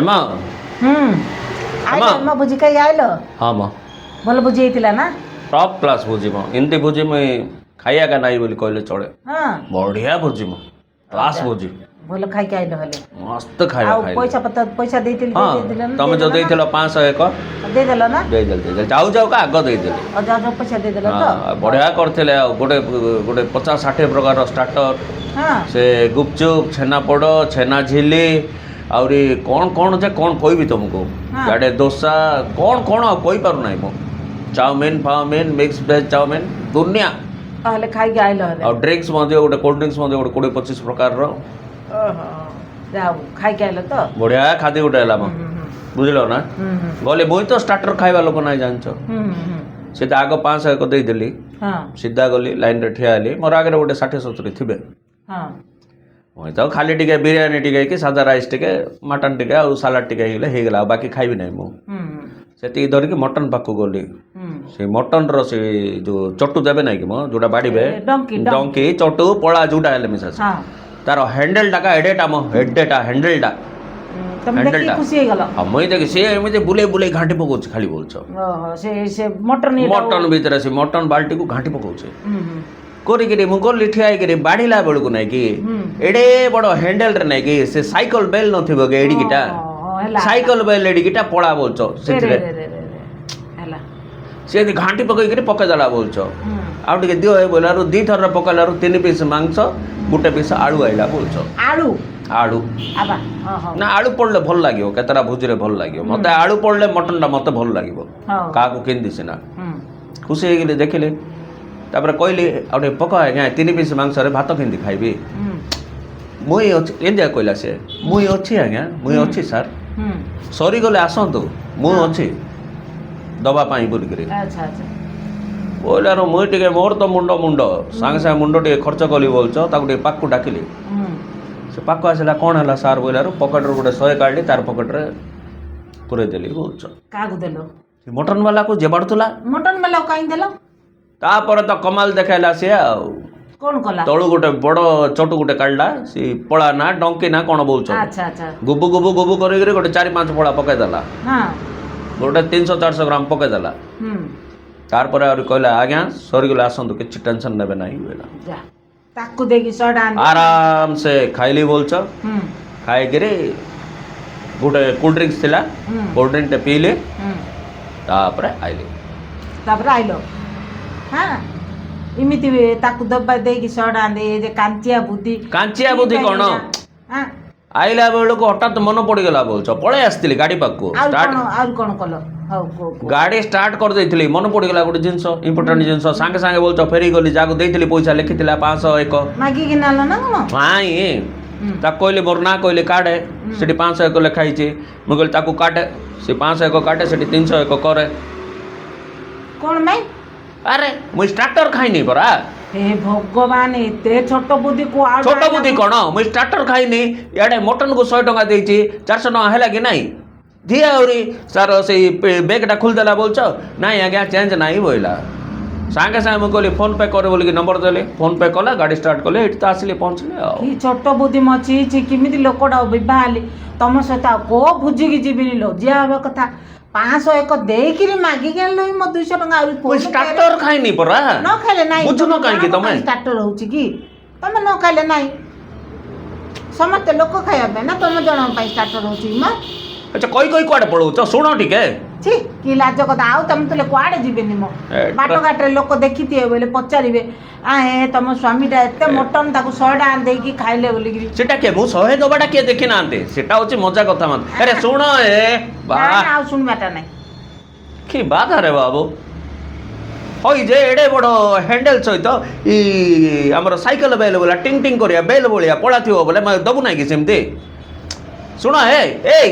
ଏମା। ହୁଁ, ଆଇଲ? ଅମା। ମୋ ଭୋଜି ଖାଇ ଆଇଲ? ହଁ ମ। ଭଲ ଭୋଜି ହେଇଥିଲା ନା? ଟପ୍ କ୍ଲାସ୍ ଭୋଜି ମ। ଏମିତି ଭୋଜି ମୁଇଁ ଖାଇବାକା ନାହିଁ ବୋଲି କହିଲେ ଚଳେ। ବଢ଼ିଆ ଭୋଜି ମ, କ୍ଲାସ୍ ଭୋଜି। ଭଲ ଖାଇକି ଆଇଲ ହେଲେ। ମସ୍ତ ଖାଇବା ଆଉ ଖାଇଲି। ପଇସା ପତ୍ର, ପଇସା ଦେଇଥିଲି? ଦେଇଦେଲ ନା? ତମେ ଯୋଉ ଦେଇଦେଲ ନା? ଦେଇଥିଲ 501। ଦେଇଦେଲ ନା? ଦେଇଦେଲି, ଦେଇଦେଲି। ଯାଉ ଯାଉକା ଆଗ ଦେଇଦେଲି। ଆଉ ଯାଉ ଯାଉ ପଇସା ଦେଇଦେଲ ତ? ହଁ, ବଢ଼ିଆ କରିଥିଲେ। ଆଉ ଗୋଟେ ଗୋଟେ 50-60 ପ୍ରକାର ଷ୍ଟାର୍ଟର, ସେ ଗୁପଚୁପ, ଛେନାପୋଡ଼, ଛେନା ଝିଲି, ଆହୁରି କ'ଣ କ'ଣ ଯେ କ'ଣ କହିବି ତମକୁ। ଇଆଡ଼େ ଦୋସା, କ'ଣ କ'ଣ ଆଉ କହିପାରୁନାହିଁ ମୁଁ। ଚାଉମିନ ଫାଉମିନ, ମିକ୍ସ ଭେଜ୍ ଚାଉମିନ, ଦୁନିଆ। ହେଲେ ଖାଇକି ଆଇଲ ହେଲେ। ଆଉ ଡ୍ରିଙ୍କସ୍ ମଧ୍ୟ, ଗୋଟେ କୋଲ୍ଡ ଡ୍ରିଙ୍କସ୍ ମଧ୍ୟ ଗୋଟେ 20-25 ପ୍ରକାରର। ଓହୋ, ଯାଉ ଖାଇକି ଆଇଲ ତ। ବଢ଼ିଆ ଖାଦ୍ୟ ଗୋଟେ ହେଲା ମ। ହୁଁ ହୁଁ ବୁଝିଲ ନା? ହୁଁ ହୁଁ ଗଲେ ମୁଇଁ ତ ଷ୍ଟାର୍ଟର ଖାଇବା ଲୋକ ନାହିଁ, ଜାଣିଛ। ହୁଁ ହୁଁ ସିଧା ଆଗ 501 ଦେଇଦେଲି। ସିଧା ଗଲି, ଲାଇନରେ ଠିଆ ହେଲି। ମୋର ଆଗରେ ଗୋଟେ 60-70 ଥିବେ। ମୁଇଁ ତ ଖାଲି ଟିକେ ବିରିୟାନୀ ଟିକେ କି ସାଦା ରାଇସ୍ ଟିକେ, ମଟନ୍ ଟିକେ ଆଉ ସାଲାଡ଼ ଟିକେ ହେଇଗଲେ ହେଇଗଲା, ଆଉ ବାକି ଖାଇବି ନାହିଁ ମୁଁ। ସେତିକି ଧରିକି ମଟନ୍ ପାଖକୁ ଗଲି। ସେ ମଟନ୍ର ସେ ଯୋଉ ଚଟୁ ଦେବେ ନାହିଁ କି ମ, ଯୋଉଟା ବାଡ଼ିବେ। ଏ, ଡଙ୍କି, ଡଙ୍କି। ଡଙ୍କି, ଚଟୁ, ପଳା, ଯୋଉଟା ହେଲେ ମିଶା। ତାର ହ୍ୟାଣ୍ଡେଲଟା ଏଡେଟା ମ, ଏଡେଟା ହ୍ୟାଣ୍ଡେଲଟା। ତମେ ଦେଖିକି ହ୍ୟାଣ୍ଡେଲଟା। ଖୁସି ହେଇଗଲ? ଆଉ ମୁଇଁ ଦେଖି ସିଏ ଏମିତି ବୁଲେଇ ବୁଲେଇ ଘାଣ୍ଟି ପକଉଛି ଖାଲି ବୋଲଛ। ଓହୋ, ସେ ସେ ମଟନ ଇଏଟା। ମଟନ୍ ଭିତରେ ସେ ମଟନ୍ ବାଲ୍ଟିକୁ ଘାଣ୍ଟି ପକଉଛି। ହୁଁ ହୁଁ କରିକିରି ମୁଁ ଗଲି ଠିଆ ହେଇକିରି, ବାଢ଼ିଲା ବେଳକୁ ନାଇଁ କି ଏଡେ ବଡ଼ ହ୍ୟାଣ୍ଡେଲରେ ନାଇଁ କି ସେ ସାଇକେଲ ବେଲ୍ ନଥିବ କି ଏଡ଼ିକିଟା? ହଁ, ହେଲା। ସାଇକେଲ ବେଲ୍ ଏଡ଼ିକିଟା ପଳା ବୋଲଛ ସେଥିରେ। ରେ, ରେ, ରେ, ରେ, ହେଲା। ସେ ଏମିତି ଘାଣ୍ଟି ପକେଇକିରି ପକେଇଦେଲା ବୋଲଛ। ଆଉ ଟିକେ ଦିଅ ଏ ବୋଇଲାରୁ, ଦୁଇ ଥର ପକେଇଲାରୁ ତିନି ପିସ୍ ମାଂସ, ଗୋଟେ ପିସ୍ ଆଳୁ ଆଇଲା ବୋଲଛ। ଆଳୁ? ଆଳୁ। ଆବା, ହଁ ହଁ ନା, ଆଳୁ ପଡ଼ିଲେ ଭଲ ଲାଗିବ। କେତେଟା ଭୋଜିରେ ଭଲ ଲାଗିବ ମତେ। ଆଳୁ ପଡ଼ିଲେ ମଟନଟା ମତେ ଭଲ ଲାଗିବ। କାହାକୁ କେମିତି ସିନା। ଖୁସି ହେଇଗଲି ଦେଖିଲେ। ତାପରେ କହିଲି, ଆଉ ଟିକେ ପକା ଆଜ୍ଞା, ତିନି ପିସ୍ ମାଂସରେ ଭାତ କେମିତି ଖାଇବି? ମୁଇଁ ଅଛି, ଏମିତିଆ କହିଲା ସେ, ମୁଇଁ ଅଛି ଆଜ୍ଞା, ମୁଇଁ ଅଛି ସାର୍, ସରିଗଲେ ଆସନ୍ତୁ, ମୁଁ ଅଛି ଦବା ପାଇଁ ବୋଲିକିରି। ଆଚ୍ଛା ଆଚ୍ଛା କହିଲାରୁ ମୁଇଁ ଟିକେ ମୋର ତ ମୁଣ୍ଡ ମୁଣ୍ଡ ସାଙ୍ଗେ ସାଙ୍ଗେ ମୁଣ୍ଡ ଟିକେ ଖର୍ଚ୍ଚ କଲି ବୋଲଛ। ତାକୁ ଟିକେ ପାଖକୁ ଡାକିଲି। ସେ ପାଖକୁ ଆସିଲା। କ'ଣ ହେଲା ସାର୍ ବୋଇଲାରୁ, ପକେଟରୁ ଗୋଟେ 100 କାଢ଼ିଲି, ତାର ପକେଟରେ ପୁରେଇ ଦେଲି ବୋଲଛ। କାହାକୁ ଦେଲ? ସେ ମଟନ ବାଲାକୁ, ଯିଏ ବାଢ଼ୁଥିଲା। ମଟନ ବାଲାକୁ କାହିଁ ଦେଲ? ତାପରେ ତ କମାଲ ଦେଖାଇଲା ସିଏ ଆଉ। କ'ଣ କଲା? ତଳୁ ଗୋଟେ ବଡ଼ ଚଟୁ ଗୋଟେ କାଢ଼ିଲା, ସେ ପଳା ନା ଡଙ୍କି ନା କ'ଣ ବୋଲଛ। ଆଚ୍ଛା ଆଚ୍ଛା ଗୁବୁ ଗୁବୁ ଗୁବୁ କରିକିରି ଗୋଟେ ଚାରି ପାଞ୍ଚ ପଳା ପକେଇଦେଲା। ଗୋଟେ 300-400 ଗ୍ରାମ ପକେଇଦେଲା। ତାପରେ ଆହୁରି କହିଲା, ଆଜ୍ଞା ସରିଗଲେ ଆସନ୍ତୁ, କିଛି ଟେନସନ୍ ନେବେ ନାହିଁ କହିଲା। ଯା, ତାକୁ ଦେଇକି 100 ଟଙ୍କା। ଆରାମସେ ଖାଇଲି ବୋଲଛ। ଖାଇକିରି ଗୋଟେ କୋଲ୍ଡ ଡ୍ରିଙ୍କସ୍ ଥିଲା, କୋଲ୍ଡ ଡ୍ରିଙ୍କଟେ ପିଇଲି। ତାପରେ ଆଇଲି। ତାପରେ ଆଇଲ। ହଁ, ଏମିତି ବି ତାକୁ ଦବା ଦେଇକି 100 ଟଙ୍କା ଦେଇ ଯେ କାଞ୍ଚିଆ ବୁଦ୍ଧି। କାଞ୍ଚିଆ ବୁଦ୍ଧି କ'ଣ? ହଁ। ଆଇଲା ବେଳକୁ ହଠାତ୍ ମନେ ପଡ଼ିଗଲା ବୋଲଛ। ପଳେଇ ଆସିଥିଲି ଗାଡ଼ି ପାଖକୁ। ଆଉ ଷ୍ଟାର୍ଟ କ'ଣ, ଆଉ କ'ଣ କଲ? ହଉ, କୁହ କୁହ। ଗାଡ଼ି ଷ୍ଟାର୍ଟ କରିଦେଇଥିଲି, ମନେ ପଡ଼ିଗଲା ଗୋଟେ ଜିନିଷ, ଇମ୍ପୋର୍ଟାଣ୍ଟ ଜିନିଷ। ସାଙ୍ଗେ ସାଙ୍ଗେ ବୋଲଛ ଫେରିଗଲି। ଯାହାକୁ ଦେଇଥିଲି ପଇସା, ଲେଖିଥିଲା 501। ମାଗିକି ନେଲ ନା କ'ଣ? ନାଇଁ। ତାକୁ କହିଲି, ମୋର ନାଁ କହିଲି, କାଢ଼େ, ସେଠି 501 ଲେଖା ହେଇଛି। ମୁଁ କହିଲି ତାକୁ କାଟେ, ସେ 501 କାଟେ, ସେଠି 301 କରେ। କ'ଣ ପାଇଁ? ଆରେ ମୁଇଁ ଷ୍ଟାର୍ଟର ଖାଇନି ପରା। ହେ ଭଗବାନ, ଏତେ ଛୋଟ ବୁଦ୍ଧି କୁଆଡୁ ଛୋଟ ଆଇଲା? ବୁଦ୍ଧି କ'ଣ? ମୁଇଁ ଷ୍ଟାର୍ଟର ଖାଇନି, ଇଆଡ଼େ ମଟନକୁ 100 ଟଙ୍କା ଦେଇଛି, 400 ଟଙ୍କା ହେଲା କି ନାଇଁ? ଦିଏ ଆହୁରି। ସାର୍ ସେଇ ବେଗ୍ଟା ଖୋଲିଦେଲା ବୋଲଛ। ନାଇଁ ଆଜ୍ଞା, ଚେଞ୍ଜ ନାହିଁ ବୋଇଲା। ସାଙ୍ଗେ ସାଙ୍ଗେ ମୁଁ କହିଲି ଫୋନ୍ ପେ କରେ ବୋଲିକି ନମ୍ବର ଦେଲି, ଫୋନ୍ ପେ କଲା, ଗାଡ଼ି ଷ୍ଟାର୍ଟ କଲି, ଏଇଠି ତ ଆସିଲି, ପହଞ୍ଚିଲି ଆଉ। କି ଛୋଟ ବୁଦ୍ଧି ମ, ଛି ଛି, କେମିତି ଲୋକଟା ବିବାହ ହେଲି। ତମ ସହିତ ଆଉ କୋଉ ଭୋଜିକି ଯିବିନି ଲୋ। ଯିଆ ହବା କଥା 501 ଦେଇକିରି ମାଗିକି ଆଣିଲ ମୋ 200 ଟଙ୍କା ଆହୁରି। ମୁଇଁ ଷ୍ଟାର୍ଟର ଖାଇନି ପରା। ନ ଖାଇଲେ ନାଇଁ। ବୁଝୁନ କାହିଁକି ତମେ? ଷ୍ଟାର୍ଟର ହଉଛି କି? ତମେ ନ ଖାଇଲେ ନାଇଁ, ସମସ୍ତେ ଲୋକ ଖାଇବା ପାଇଁ ନା ତମ ଜଣଙ୍କ ପାଇଁ ଷ୍ଟାର୍ଟର ହଉଛି ମା? ଆଚ୍ଛା, କହି କହି କୁଆଡ଼େ ପଳଉଛ? ଶୁଣ ଟିକେ। ଛି, କି ଲାଜ କଥା। ଆଉ ତମେ ତଲେ କୁଆଡ଼େ ଯିବେନି ମୋ। ଏ, ବାଟଘାଟରେ ଲୋକ ଦେଖିଥିବେ ବୋଇଲେ ପଚାରିବେ, ଆ ଏ ତମ ସ୍ୱାମୀଟା ଏତେ ମଟନ ତାକୁ 100 ଟଙ୍କା ଦେଇକି ଖାଇଲେ ବୋଲିକିରି। ସେଟା କିଏ, ମୁଁ 100 ଦବାଟା କିଏ ଦେଖି ନାହାନ୍ତି। ସେଟା ହଉଛି ମଜା କଥା ମାନେ। ଆରେ ଶୁଣ ଏ ବା। ନା ନା, ଆଉ ଶୁଣିବାଟା ନାହିଁ। କି ବାଧାରେ ବାବୁ ହଇ ଯେ ଏଡ଼େ ବଡ଼ ହ୍ୟାଣ୍ଡେଲ ସହିତ ଇ ଆମର ସାଇକେଲ ବେଲ୍ ଭଳିଆ ଟିଙ୍ଗ ଟିଙ୍ଗ କରିବା ବେଲ୍ ଭଳିଆ ପଳା ଥିବ ବୋଲେ ଦବୁ ନାହିଁ କି ସେମିତି? ଶୁଣ ଏ ଏଇ।